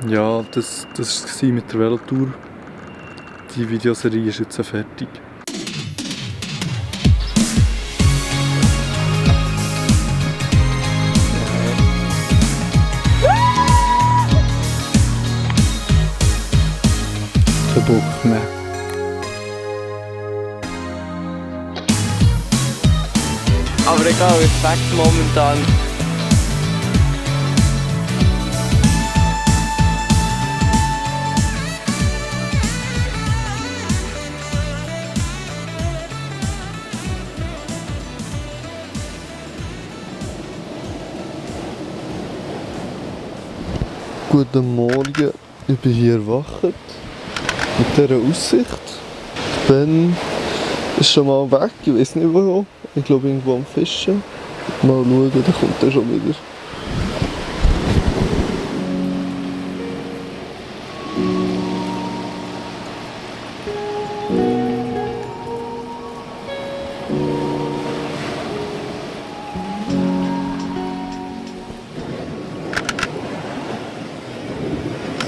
Ja, das war mit der Velotour. Die Videoserie ist jetzt fertig. Kein Bock mehr. Aber egal, Respekt momentan. Guten Morgen, ich bin hier erwacht. Mit dieser Aussicht. Ben ist schon mal weg, ich weiß nicht wo. Ich glaube irgendwo am Fischen. Mal schauen, dann kommt er schon wieder.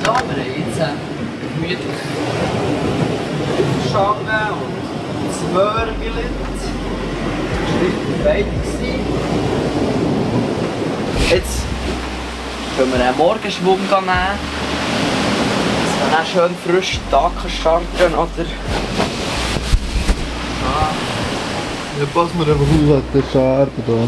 So, wir haben jetzt gemütlich Schangel und Zwörgelt. Das war richtig weit. Jetzt können wir einen Morgenschwung nehmen. Dass wir dann schön frisch den Tag starten, oder? Ja, pass mir einfach auf, der Scherbe da.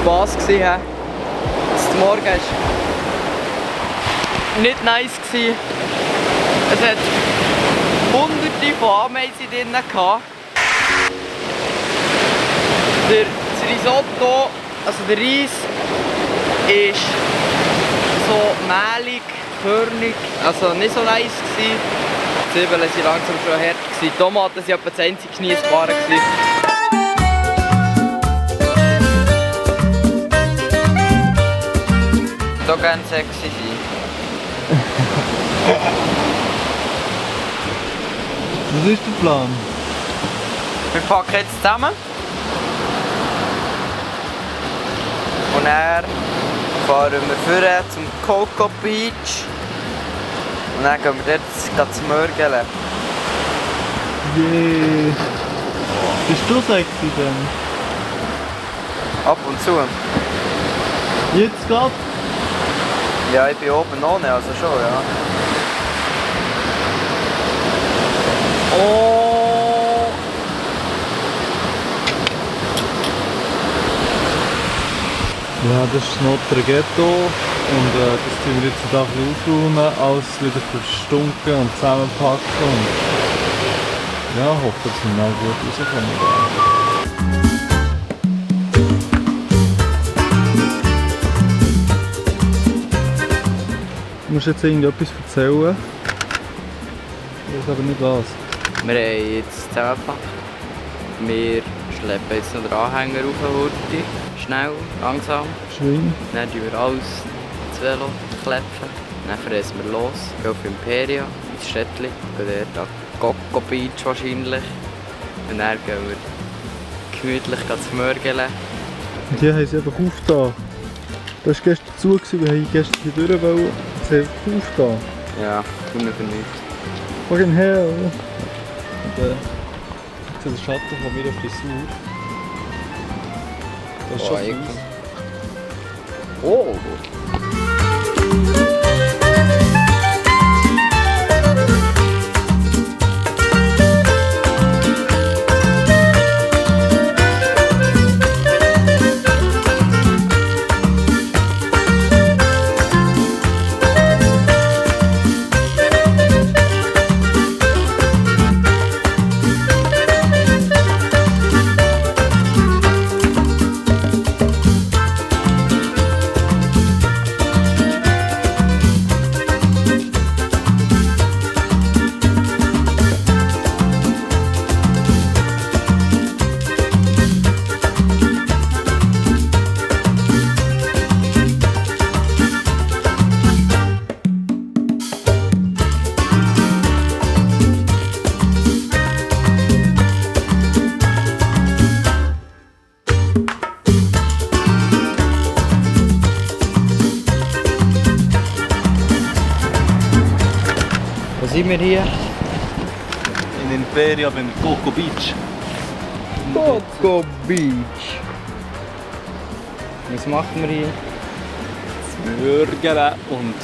Spass gewesen. Der Morgen war nicht nice. Es hat hunderte von Ameisen drin gehabt. Das Risotto, also der Reis, ist so mehlig, körnig, also nicht so nice gewesen. Die Zwiebeln waren langsam schon hart. Die Tomaten waren etwa das einzige Genießbare. So ganz sexy sein. Was ist der Plan? Wir packen jetzt zusammen. Und dann fahren wir vorher zum Coco Beach. Und dann gehen wir dort zum Mörgeln. Yeah. Bist du sexy denn? Ab und zu. Jetzt grad? Ja, ich bin oben ohne, also schon, ja. Oh! Ja, das ist Notre Ghetto und das tun wir jetzt ein bisschen aufräumen, alles wieder verstunken und zusammenpacken und ja, hoffe, dass wir mal gut rauskommen. Du musst jetzt irgendetwas erzählen. Ich weiß aber nicht was. Wir haben jetzt zusammengepackt. Wir schleppen jetzt noch den Anhänger rauf, Hurti. Schnell, langsam. Schwing. Dann tun wir alles ins Velo klepfen. Dann fräsen wir los, gehen auf Imperia, ins Städtchen, gehen dort an Coco Beach wahrscheinlich. Und dann gehen wir gemütlich zu Mörgeln. Und hier haben sie einfach aufgetan. Das war gestern zu, wir wollten gestern hier durch wollen. Sie haben einfach aufgetan. Ja, tun wir für nichts. Schau ihn her, oder? Und jetzt der Schatten von meiner Frisur. Das ist schon eigentlich. süß. Oh! Wo sind wir hier? In Imperia beim Coco Beach. Coco Beach. Was machen wir hier? Mörgeln und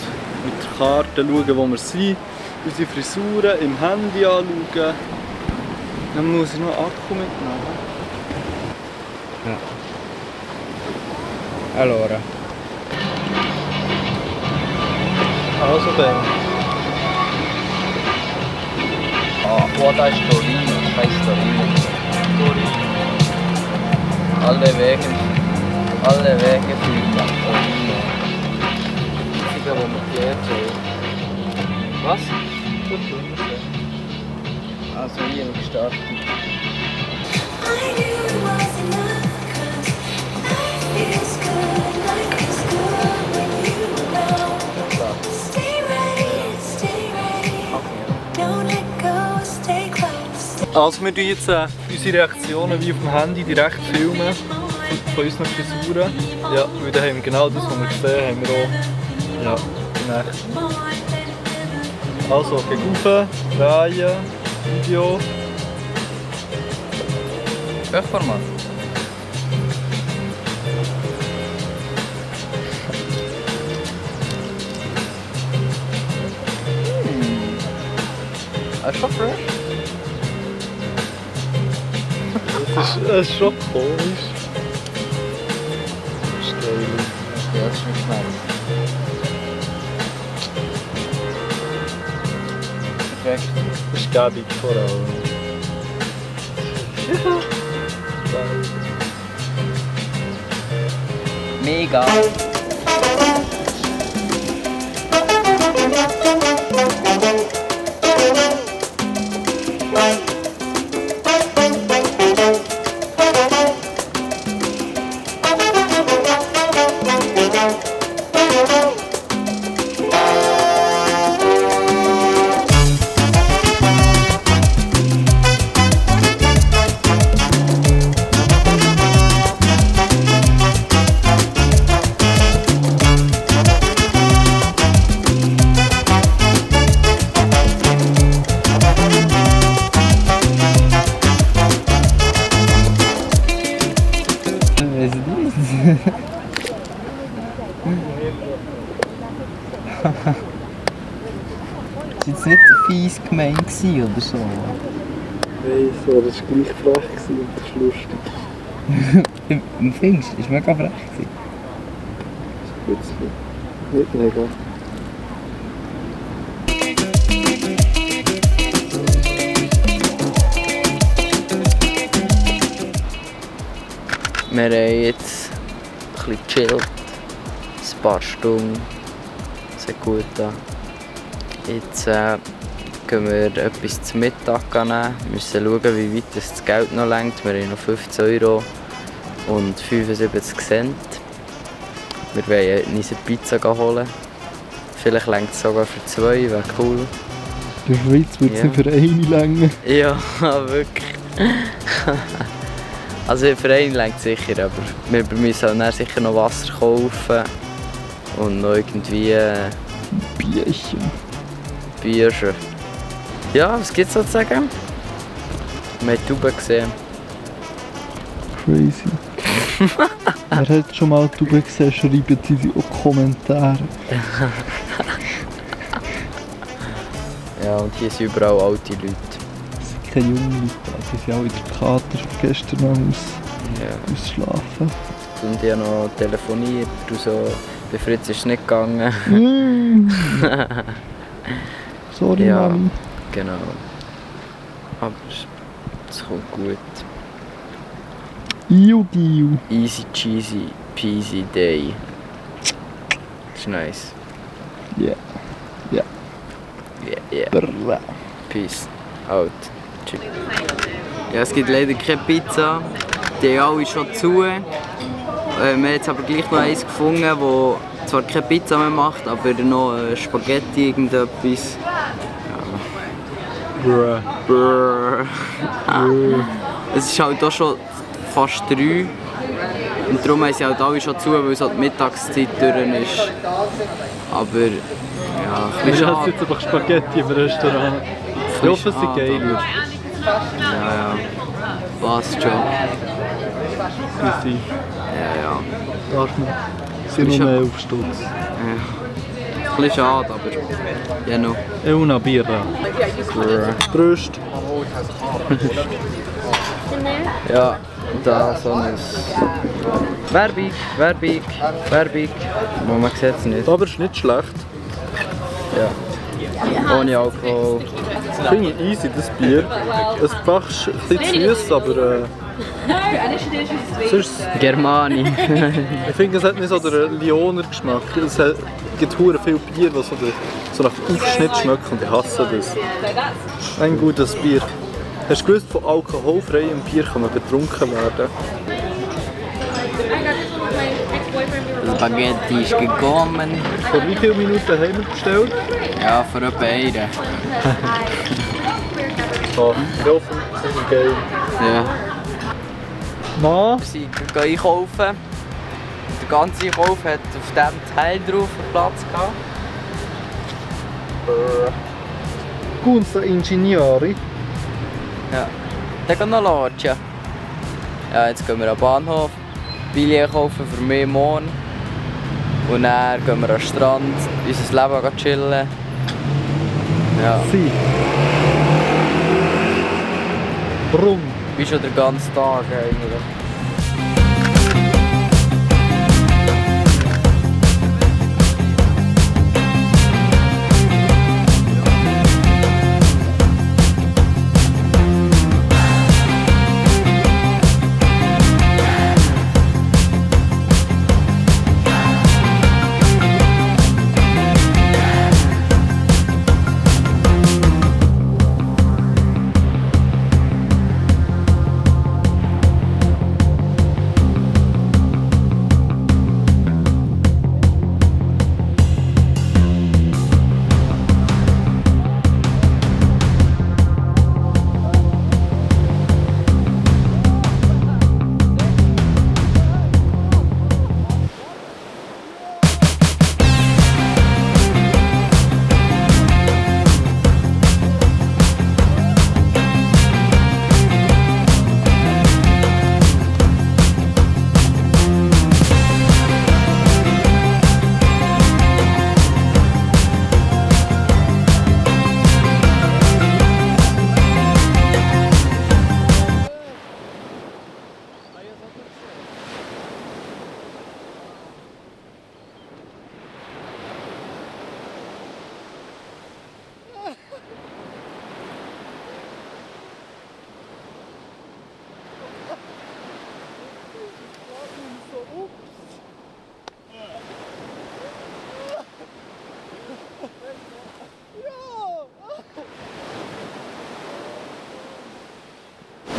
mit der Karte schauen, wo wir sind. Unsere Frisuren im Handy anschauen. Dann muss ich noch Akku mitnehmen. Allora. Also Ben. Oh, da ist Torino. Das heisst Torino. Alle Wege führen nach Torino. Das ist wo wir gehen sollen. Was? Also hier gestartet. Also wir filmen jetzt unsere Reaktionen wie auf dem Handy direkt filmen von unseren Frisuren. Ja, weil da haben wir genau das, was wir gesehen haben, wir auch ja, in echt. Also, gegen rauf, drehen, Video. Hochformat. Das ist schon fresh. Das ist schon komisch. Das ist geil. Ja, das schmeckt nice. Perfekt. Das ist gäbig vor allem. Mega. Das war jetzt nicht fies gemeint oder so? Nein, so, das war gleich frech und das ist lustig. Du findest, das war mega frech. Nicht mega. Wir haben jetzt ein bisschen gechillt, ein paar Stunden, es hat gut an. Jetzt gehen wir etwas zum Mittag nehmen, wir müssen schauen, wie weit das Geld noch reicht. Wir haben noch 15 € und 75 Cent. Wir wollen uns eine Pizza holen, vielleicht reicht es sogar für 2, wäre cool. Der Schweiz wird es nicht für eine länger. Ja, wirklich. Also für einen längt sicher, aber wir müssen dann sicher noch Wasser kaufen. Und noch irgendwie... Bierchen. Bierchen. Ja, was gibt's sozusagen? Wir haben Tauben gesehen. Crazy. Wer hat schon mal Tauben gesehen, schreibt sie auch Kommentare. Ja, und hier sind überall alte Leute. Es sind keine jungen Leute da, die sind alle in der Kater von gestern noch ausschlafen. Und die haben noch telefoniert und so. Bei Fritz ist es nicht gegangen. Sorry, Ja, Mami. genau. Aber es kommt gut. Iu. Easy cheesy peasy day. Das ist nice. Yeah. Yeah. Brrrr. Peace out. Tschüss. Ja, es gibt leider keine Pizza. Die haben alle schon zu. Wir haben jetzt aber gleich noch eins gefunden, das zwar keine Pizza mehr macht, aber noch Spaghetti, irgendetwas. Ja. Brrr. Es ist halt auch schon fast 3. Und darum haben sie halt alle schon zu, weil es halt die Mittagszeit durch ist. Aber ja, ein bisschen Das schade. ist jetzt einfach Spaghetti im Restaurant. Ich hoffe, es ist geil. Ja. Passt schon. Easy. Ja. Darf man. Sind noch mehr auf Stutz. Ja. Ein bisschen schade, aber ja noch. E una birra. Prost. Ja, da so ein Werbung. Aber man sieht es nicht. Aber es ist nicht schlecht. Ja. Ohne Alkohol. Ich finde easy, das Bier. Es ist ein bisschen süß, aber sonst, Germani. ich finde, es hat nicht so den Lioner Geschmack. Es gibt hure viel Bier, das so nach Aufschnitt schmeckt und ich hasse das. Ein gutes Bier. Hast du gewusst, von alkoholfreiem Bier kann man betrunken werden? Das Spaghetti ist gekommen. Vor wie vielen Minuten haben wir bestellt? Ja, für etwa einen. Ja, ich hoffe, das ist geil. Ja. Na? Sie gehen einkaufen. Der ganze Einkauf hat auf diesem Teil drauf Platz gehabt. Gunza Ingegneri. Ja. Dann gehen wir noch lodgen. Ja, jetzt gehen wir am Bahnhof, Billett kaufen für mich morgen. Und dann gehen wir an den Strand, unser Leben chillen. Ja, Si. Rum. wie schon den ganzen Tag eigentlich.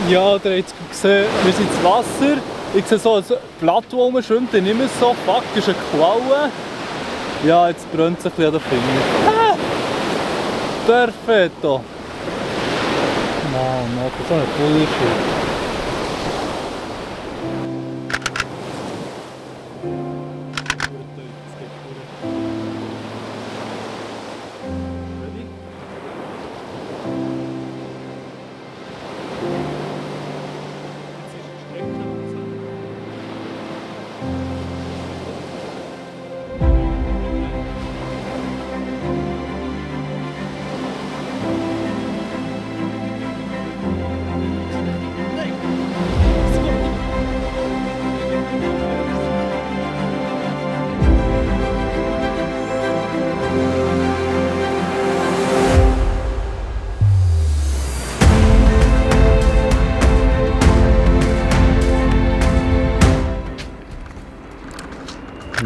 Ja, ihr habt es gesehen, wir sind ins Wasser. Ich sehe so ein Blatt, das rumschwimmt, ich nehme es so, fuck, ist eine Qualle. Ja, jetzt brennt es ein bisschen an den Finger. Perfetto! Mamma, das ist eine Bullshit.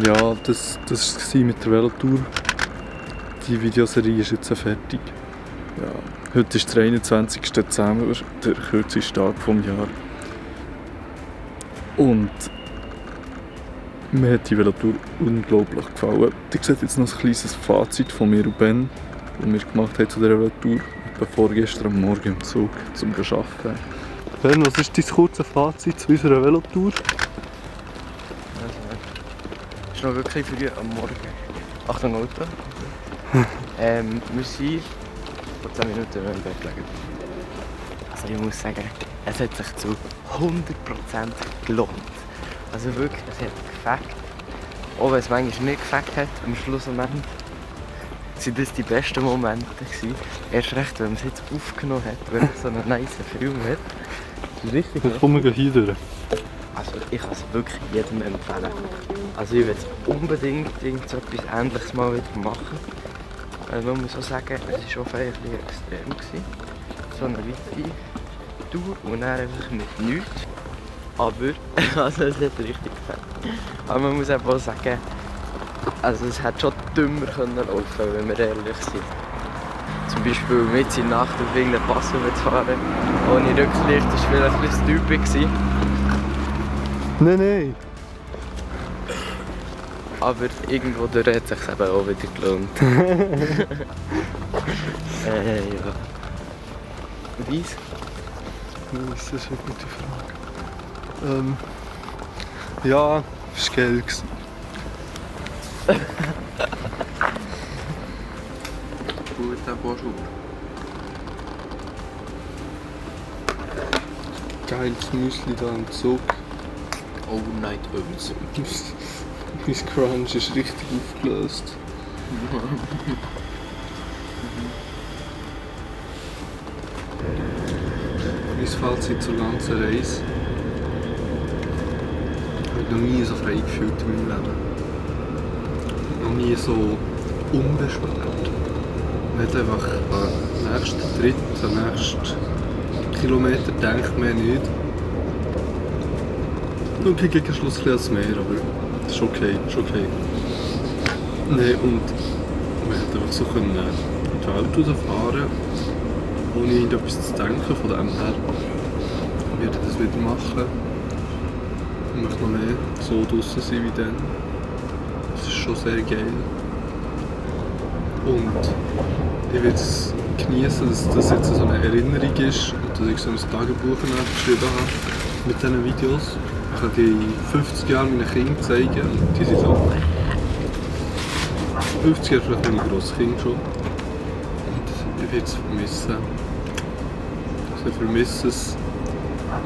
Ja, das war es mit der Velotour. Die Videoserie ist jetzt fertig. Ja, heute ist der 21. Dezember, der kürzeste Tag des Jahres. Und mir hat die Velotour unglaublich gefallen. Ihr seht jetzt noch ein kleines Fazit von mir und Ben, das wir gemacht haben zu dieser Velotour. Ich war vorgestern am Morgen im Zug, um zu arbeiten. Ben, was ist dein kurzes Fazit zu unserer Velotour? Es ist noch wirklich früh am Morgen. Achtung, Auto. Wir sind vor 10 Minuten im Bett gelegen. Also ich muss sagen, es hat sich zu 100% gelohnt. Also wirklich, es hat gefällt. Auch wenn es manchmal nicht gefällt hat, am Schluss am Ende waren das die besten Momente gewesen. Erst recht, wenn man es jetzt aufgenommen hat, weil es so einen nice Film hat. Richtig. Jetzt kommen wir hier durch. Also ich kann es wirklich jedem empfehlen. Also ich will es unbedingt so etwas Ähnliches mal wieder machen. Man muss auch sagen, es war schon ein bisschen extrem gewesen. So eine weite Tour und dann einfach mit nichts. Aber also es hat richtig gefällt. Aber man muss auch sagen, also es hätte schon dümmer können laufen, wenn wir ehrlich sind. Zum Beispiel mit in der Nacht auf irgendeinen Pass zu fahren, ohne Rücklicht, das war vielleicht ein bisschen typisch. Nein. Aber irgendwo durch hat es sich eben auch wieder gelohnt. Ja. Weiss? Das ist eine gute Frage. Ja, es war geil. Guter Bonjour. Geiles Müsli da im Zug. Overnight Oats. Mein Crunch ist richtig aufgelöst. Mein Fazit zur ganzen Reise. Ich habe mich noch nie so frei gefühlt in meinem Leben. Noch nie so unbeschwert. Man hat einfach am nächsten Tritt, am nächsten Kilometer denkt man nicht. Nur gegen Schluss ein bisschen mehr, aber das ist okay, Nein, und man hat einfach so in die Welt rausfahren, ohne irgendetwas zu denken. Von dem her werde ich das wieder machen. Ich möchte noch mehr so draussen sein wie dann. Das ist schon sehr geil. Und ich werde es genießen, dass das jetzt so eine Erinnerung ist und dass ich so ein Tagebuch geschrieben habe mit diesen Videos. Ich kann die 50 Jahre meinen Kindern zeigen und die sind so 50 Jahre vielleicht meine Grosskinder schon. Und ich werde es vermissen. Also ich vermisse es,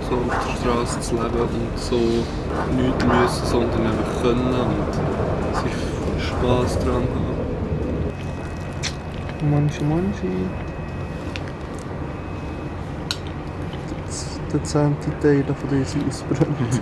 so auf der Straße zu leben und so nichts müssen, sondern einfach können und sich Spass daran haben. Manchi. Der 10. Teil von diesem ausbrennt.